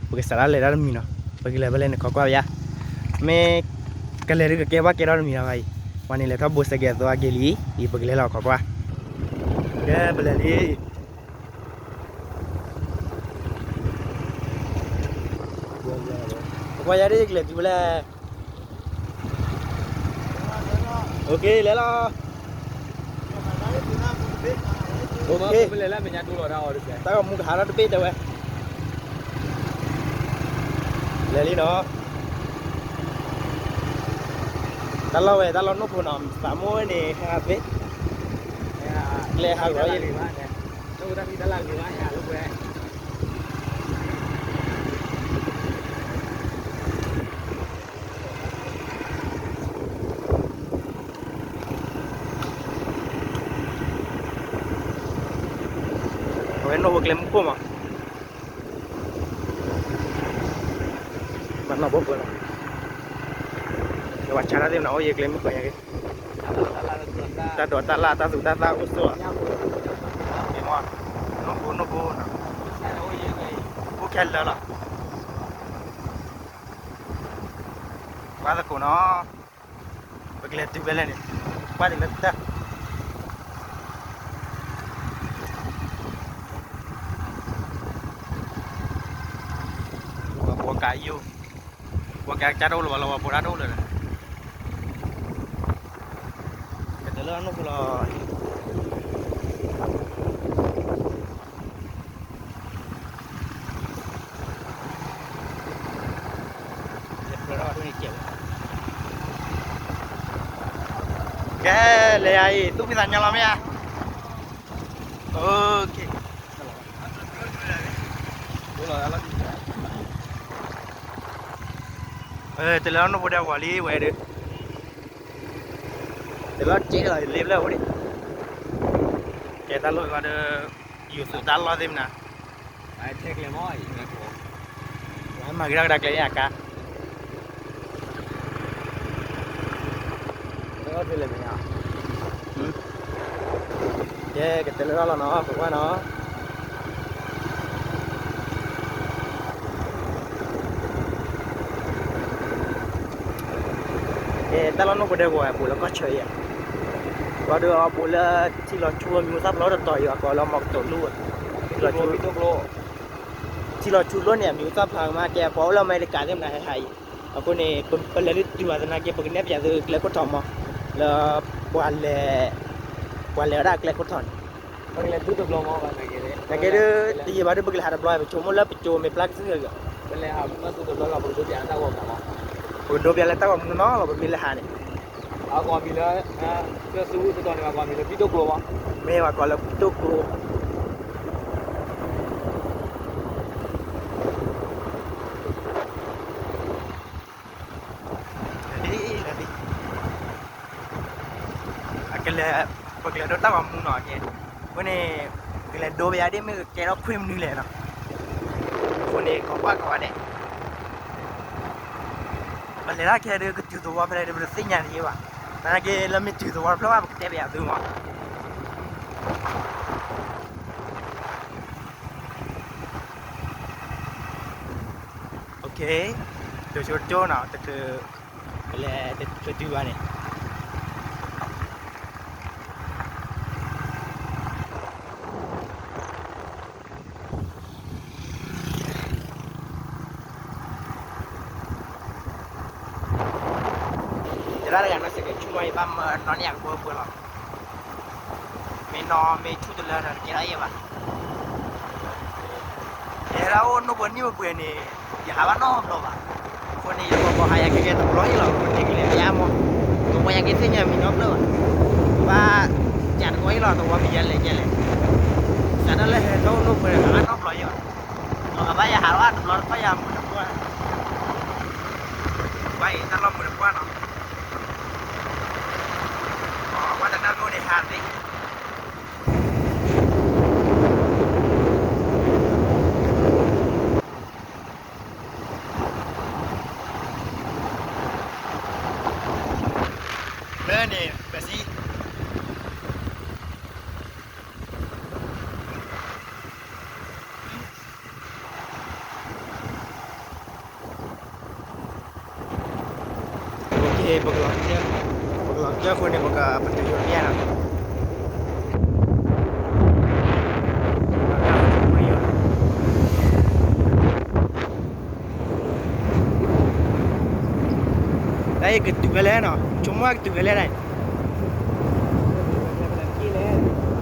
ပကစးထီၣ်လဲၤတၢ်တမံၤနီၤ, ပကလဲၤဖဲလဲၣ်န့ၣ်ခိးကွၢ်ပယါ, မ့ၢ်ကလဲၤဒုးကကဲဘၣ်ကဲထီၣ်တမံၤနီၤဘၣ်အံၤ, ပှၤန့ၣ်လဲၤထီၣ်ဘိးစဲးကဲၤအသိးအက့ၤလံအံၤ, ပကလဲၤလီၤခိးကွၢ်, ကဲပလဲၤလံ, ပကွၢ်ယါဒ်ယကလဲၤတုၤဖဲလဲၣ် လဲၤလီၤ, တၢ်ဂီၤမူကဟးထီၣ်တဘ့ၣ်တဲဝဲ, လဲၤလံနီၤ, တၢ်လီၢ်ဝဲတၢ်လီၢ်နိၣ်ဖိနီၤ, သးမိၢ်ဝဲန့ၣ် ဟဲသ့, ကျဲဟးဂီၤယဲၢ် အဝဲနိၣ်ဖိကျဲမုၢ်ခိၣ်မး, မၤနီၣ်ဖိဖိလီၤ, ပှၤဆါတၢ်သ့ၣ်မနၤအိၣ်ယဲၢ်ကျဲမုၢ်ခိၣ်ညါက့ၤ, တၢ်ဒိးတၢ်လၣ်တၢ်သူတၢ်သၣ်အိၣ်ဆိး, မ့ၢ်မး, နိၣ်ဖိနိၣ်ဖိ, အိၣ်ခဲလၢာ်လီၤ, ကွၢ်သကိးနီၤ, ပကလဲၤတုၤဖဲလဲၣ်န့ၣ်, ကွၢ်ဒ်လၢတၢ် ပှၤကးယိာ်, ပှၤကးကၢ်တအိၣ်လၢၤဘၣ်လီၤ ပှၤဖိတၢ်တအိၣ်လၢၤ, ကတၢၢ်လၢအနိၣ်ဖိလီၤ, ကဲ, လဲၤယၤအံၤ သူၣ်ဖှံသးညီလီၤမ့ၢ်ဧါ, တလၢအနိၣ်ဖိဒဲးဝီၤလံဝဲဒီး, တလၢကဲလီၤလ့ဖျၢၣ်အိၣ်ဒံး, ကဲတၢ်လီၢ်ဂီၤဒီး, ယူၤသူးတၢ်လီၢ်သ့ၣ်မနၤ, မၤက့ၤထီၣ်ကဒါကျဲအကါ ကဲကတဲလၢထီၣ်လီၤနီၤ ပကွၢ်နီၤ, ကဲတၢ်လီၢ်နိၣ်ဖိဒဲးကဝီၤ ဘူးလၢကီၢ်ဆၢယဲၢ်, ပှၤဒီးအဘူးလၢထံလီၤဆူအမံၤသၣ်ဖျိတတီၤအံၤ အကိးလၢမီၤကတိၤလူၢ်, ထံလီၤဆူ, ထံလီၤဆူလီၢ်န့ၣ် အမံၤသၣ်ဖျိမး ကဲပှၤအိၣ်လၢအမဲရကၤသ့ၣ်မနၤဟဲဟးအံၤ, အဃိန့ၣ် ပလဲၤလၢတုၤဘၣ်သနာ်က့ ပကနဲၣ်ပၠးသုကျဲခိၣ်ထီၣ်မး, လၢ ပှၤလဲၤဝဲဒၣ်ကျဲခိၣ်ထီၣ်န့ၣ်, နကဲဒုး တယံာ်ဘၣ်ဒုး ပကလဲၤဟးတဘျီ ပဆိကမိၣ်လၢပကၠိမ့ၢ်ပျၢ်ကစၢၢ်ဂီၤ, ပကဒိပၠးလၢတၢ်ဂီၤမူနီၤလီၤ ပမ့ၢ်လဲၤဟးန့ၣ်, အဂီၤမံၤလၢ, ကၢၢ်စူတတီၤန့ၣ် အဂီၤမံၤလၢဘံၣ်တိၣ်ကျိမး, မ့ၢ်ဝဲကိးလၢဘံၣ်တိၣ်ကျိ အကလဲၤ, ပကလဲၤဒိတၢ်ဂီၤမူနီၤကဲ, အဃိန့ၣ်, ကလဲၤဒိပယါဒ်မ့ၢ်ကကဲထီၣ်ခွံမနုၤလဲၣ်နီၤ, အဃိန့ၣ် ကကွၢ်ကဝါဒဲး, ပလဲၤတၢ်ခဲဒုးကတုၤသဝီဖဲလဲၣ်ဒုး ပတသ့ၣ်ညါတယဲၢ်ဘၣ်, သနာ်က့လၢမ့ၢ်တုၤသဝီတဖျၢၣ်ဘၣ် ပကတဲပယါသုမး တဆိတကၠိနီၤ, တချုး, ပလဲၤတချုးတုၤဘၣ်န့ၣ်, ယဒၣ်တဂၤနီၢ်စဲးကဲးဆူမီၢ် ယဘၣ်မၢနီၢ်န့ၢ်ယၤကပၢပှဲၤလီၤ, မ့ၢ်နီၢ်မ့ၢ်ဆူၣ်တလၢဒီး တကဲထီၣ်ယဲၢ်ဘၣ်, ယဟဲဒၣ်အိၣ်နိၣ်ပှဲၤနံၣ်ပှဲၤပှဲၤန့ၣ်, ယဟးဘၣ်နီတဘျီဘၣ်, အဃိန့ၣ် ယကိးကိးဟးယၤကကဲတဘျီအံၤလီၤ, အဃိန့ၣ်ကလဲၤမ့ၢ်အါမး, ကပှဲၤယၤက့ၤသ့ၣ်ညါမံၤနီတဖျၢၣ်ဘၣ်, ဘၣ်, ကးတဘျီအံၤလီၤ သဝီမံၤယဲလဲၣ်ယဲလဲၣ်, စးထီၣ်လၢဟဲထီၣ်အိၣ်နိၣ်ပှဲၤန့ၣ် ဟးဘၣ်နီတဘျီအံၤလီၤ, အဘၣ်ယဟးထီၣ်တဘျီတခီယၤမုာ်တပှၢ်, ဘၣ်အံၤတၢ်လီၢ်မုာ်တပှၢ်နီၤ, အဝဲတနၢ်မိၣ်န့ၣ်ဟးသ့ လၢန့ၣ် ပစံး, ပ ပကလီၤကၢ, ပကလီၤကၢအဃိန့ၣ် ပကပတုာ်ယိာ်န့ၣ်နီၤ. တၢ်အံၤကတုၤဝဲလဲၣ်နီၤ, ဆိကမိၣ်ကတုၤဝဲလဲၣ်တၢ်အံၤ,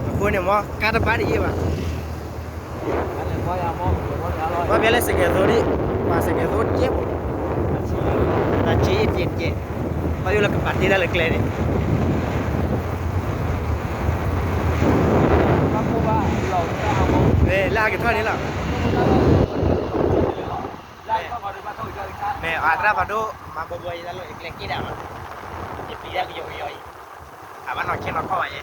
အဃိန့ၣ်မ့ၢ် ကါတဘၣ်တယံာ်ဘၣ်. ဘၣ်ဖဲလၢစကဲသိဒံး, ပှၤစကဲသိကဲဖိ, တၢ်ဆံးယံာ်တကဲ, ဘၣ်ယိၣ်လၢကပာ်တ့ၢ်တၢ်လၢကျဲန့ၣ်, လၢအကထီၣ်န့ၣ်လီၤ. မ့ၢ်အသရၣ်ဖးဒိၣ် မၤဘီဘီယတၢ်လီၢ် ယကျဲက့ၣ်ဒၣ်မး, ယပျံၤတၢ်ကယီကယီအံၤ, အဘၣ်နီၢ်ခဲနီၢ်ခီၣ်ဘၣ်ယဲ.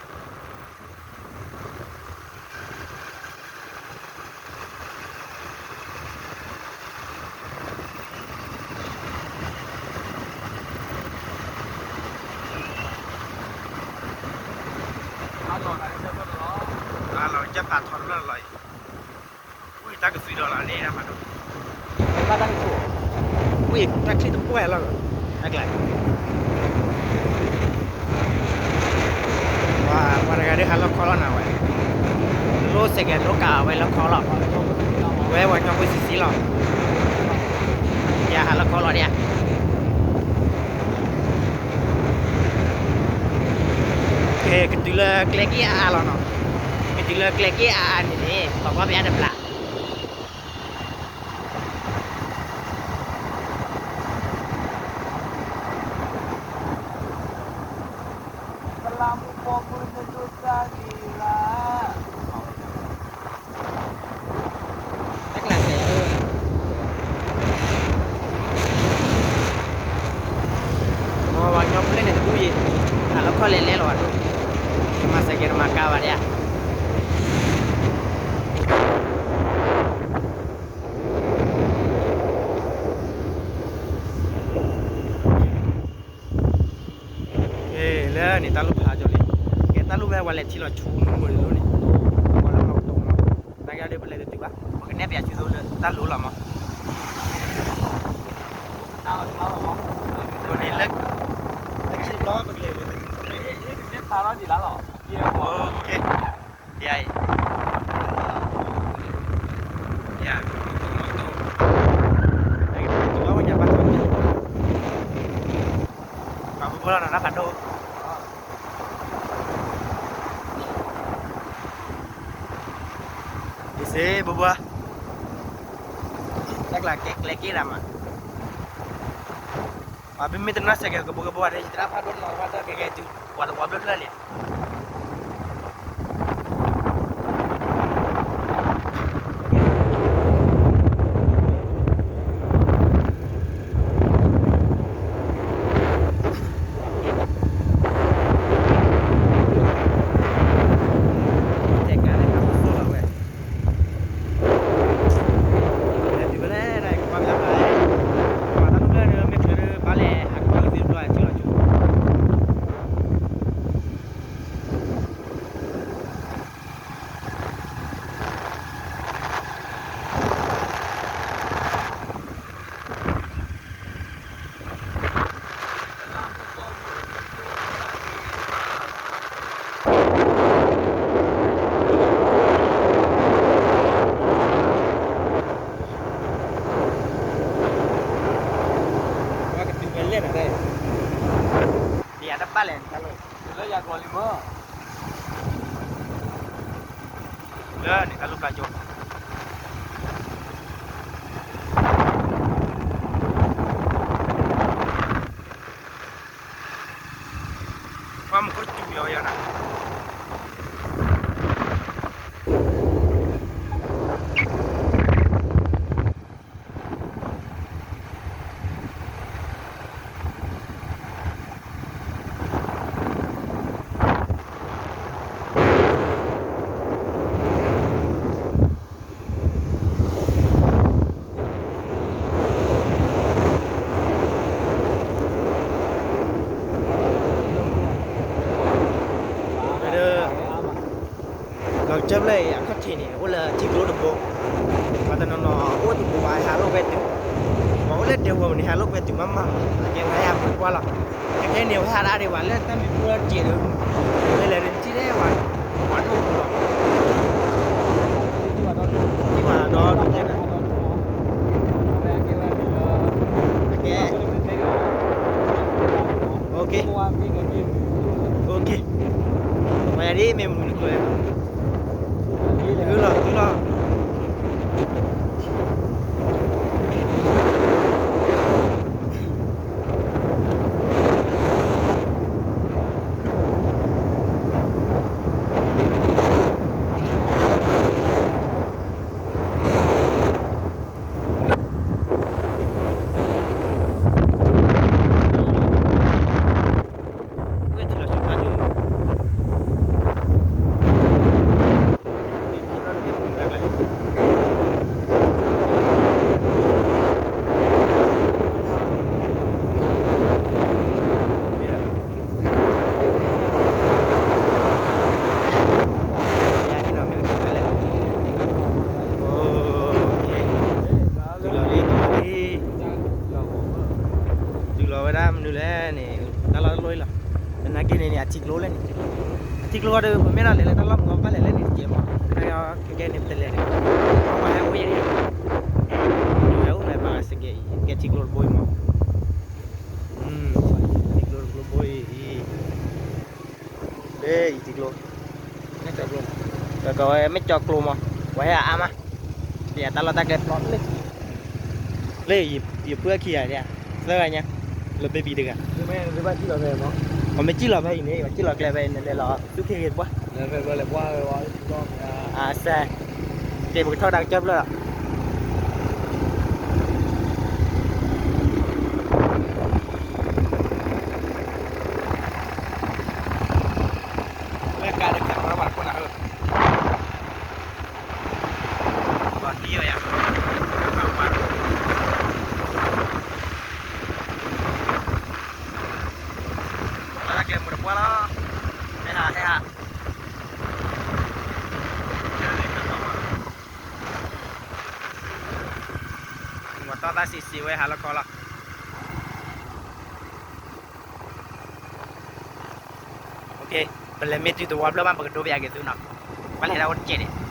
အလီၤကၢပာ်ထီၣ်တဖျၢၣ်လီၤအံၤ, ဝံၢ်တၢ်ကသွံဒီးလီၤန့ၣ်, ဝံၢ်တၢ်ချံတပှဲၤလီၤ, အကျဲ ပှၤတဂၤဒုးဟးလၢခီလီၤနၤဝဲ, လိၣ်စဲးကဲးဒိကးဝဲလၢခီလီၤ, ဝဲပှၤကညီဖိဆံးဆံးလီၤ, ယဟးလၢခီလီၤဒ်ဧါ. ကဲ ကတုၤလၢကျဲက့ၣ်အါအါလီၤနီၤ, ကတုၤလၢကျဲက့ၣ်အါအါန့ၣ်န့ၣ် ပှၤကွၢ်ဖဲအါတဘျီ တၢ်ကျးစဲး, ပှၤကညီဖိန့ၣ်တဒူၣ်အံၤ, ဟးလၢခီလဲၤလဲၤလီၤဘၣ်ဒိၣ်, တမၤစဲးကဲးတမၤကါဘၣ်ဒ်ဧါ. လၢန့ၣ်တၢ်လိၣ်ဖးကၠီလံ, ကဲတၢ်လိၣ်ဖဲပှၤလဲၤထံလီၤဆူမုၢ်မုၢ်န့ၣ်လိၣ်န့ၣ်, ပှၤလၢမၤကတိၤမး, တၢ်ကဒီးပလဲၤတတုၤဘၣ်, ပကနဲၣ်ပယၤဆူသိလၢတၢ်လိၣ်လီၤမး, န့ၣ်လၢ ပကလဲၤ, ဖးလီၤဒံးလၢလီၤ, ယအံၤ ပှၤဘိဘိလီၤနီၤ တၢ်ဖးဒိၣ်, ဒ်စ့ဘိဘိ, တၢ်ကျးကဲကျဲက့ၣ်ဒၣ်မး, ပှၤမ့မ့ၢ်တနီၣ်စဲးကဲးကဘိကဘိဒီး ယတၢ်ဖးဒိၣ်နီၤ ဘၣ်တၢ်ကဲကဲတုၤ ပှၤတဝီဘျၢဖျၢၣ်န့ၣ် တဲကါန့ၣ် တၢ်အိၣ်ဆိးလီၤဝဲ, လဲၤတုၤဖဲလဲၣ် ကွၢ်ဖျါဖျါ, ပှၤတၢ်အိၣ်ဖျါဒီး မ့ၢ်ချုးဒီး ဘၣ်လဲၤဟးကွၢ်ကသ့တဘျီ အထံလီၤကၠိ ပှၤကတုၤဖဲလဲၣ်နၤ, ယတဘၣ်လဲၣ်, လၢယၤကျီၤလံမၢ, လၢန့ၣ်တၢ်လိၣ်ဖျါကၠိ ပှၤမူခိၣ်စူၤယီၤယီၤနၤ, ဒီး လီၤကစၢၢ်ဖျၢၣ်အံၤ အခီၣ်ထံးန့ၣ် အိၣ်လၢထံကျိတဘိ, ပှၤတနီၤနီၤအိၣ်တဘိ ပှၤဟးထီၣ်ဝဲတုၤ, ပှၤ လၢဒဲးဝီၤန့ၣ် ဟးလိာ်ကွဲတုၤမးမး, ကဲဝဲယၤပှၤကွၢ်လီၤ, ကဲခဲအံၤန့ၣ် ဝဲဟးဒၣ်ဒံးဝဲလၢတၢ်မံၤပူၤလီၤတက့ၢ်ဒီး, လဲၤလဲၤတထံၣ်ဒဲးဝဲ, ပှၤဒိၣ်ပူၤလီၤ, ထံၣ်ဝဲဒီးဒိၣ်ကဲနၤ, ကဲ, OK, OK, ပှၤယၤဒ်မ့ၢ်မနုၤနကျိၤလဲၣ်, တုၤလီၤ, တုၤလီၤ.တုၤလီၤလံ, တုၤလီၤလံ, တုၤလီၤဝဲဒၣ်မနုၤလဲၣ်န့ၣ်, တၢ်လီၢ်တလီၢ်အံၤလီၤ, သနာ်က့န့ၣ်န့ၣ် အထံကျိလဲၣ်န့ၣ်, အထံကျိဒီး ပမ့ၢ်ဒီးလဲၤလၢတၢ်လီၢ်မုၢ်အီၤ ဘၣ်လဲၤလၢန့ၣ်တကဲမး, ကဲန့ၣ်ပတလဲၤန့ၣ်, ပှၤဟဲအိၣ်ယဲန့ၣ်, ဟဲအိၣ်မ့ၢ်ပှၤစကဲအံၤ ကဲထံကျိတဘိအံၤမး, ထံကျိတဘိအံၤ, လၢအံၤထံကျိ, ကမ့ၢ်ကၠီကျိမး, ပှၤဟဲအါမး, ပယၤတၢ်လီၢ်တၢ်ကျဲပျီလၢ လၢယပုၢ်အခံဂၤဒၣ်, သၢဂၤညါ, လၢ baby တဂၤ, ပမ့ၢ်စံၣ်လီၤဖဲအံၤန့ၣ် ပစံၣ်လီၤကျဲဖဲအံၤန့ၣ် လဲၤလီၤသူၣ်ခ့ဂ့ၤတပှၢ်, အစဲ, ကဲပကထီၣ်တၢ်ကစၢၢ်ဖျၢၣ်လီၤ. လၢကါဒီးကဲမၤလၢပှၤတခိၣ်နၤဧၢ, ဘၣ်သံဝဲယၤ, လၢကျဲမုၢ်တပှၢ်လီၤ, ဟဲဟး ဟဲဟး, မၤတီၢ်သၣ်ဆံးဆံးဝဲဟးလီၤခီလီၤ. ပလဲၤမ့ၢ်တုၤသဝီဖျၢၣ်မး ပကဒိပယၤက့ၤသုနီၤ, ပလဲၤဒၣ်အိၣ်တကဲးန့ၣ်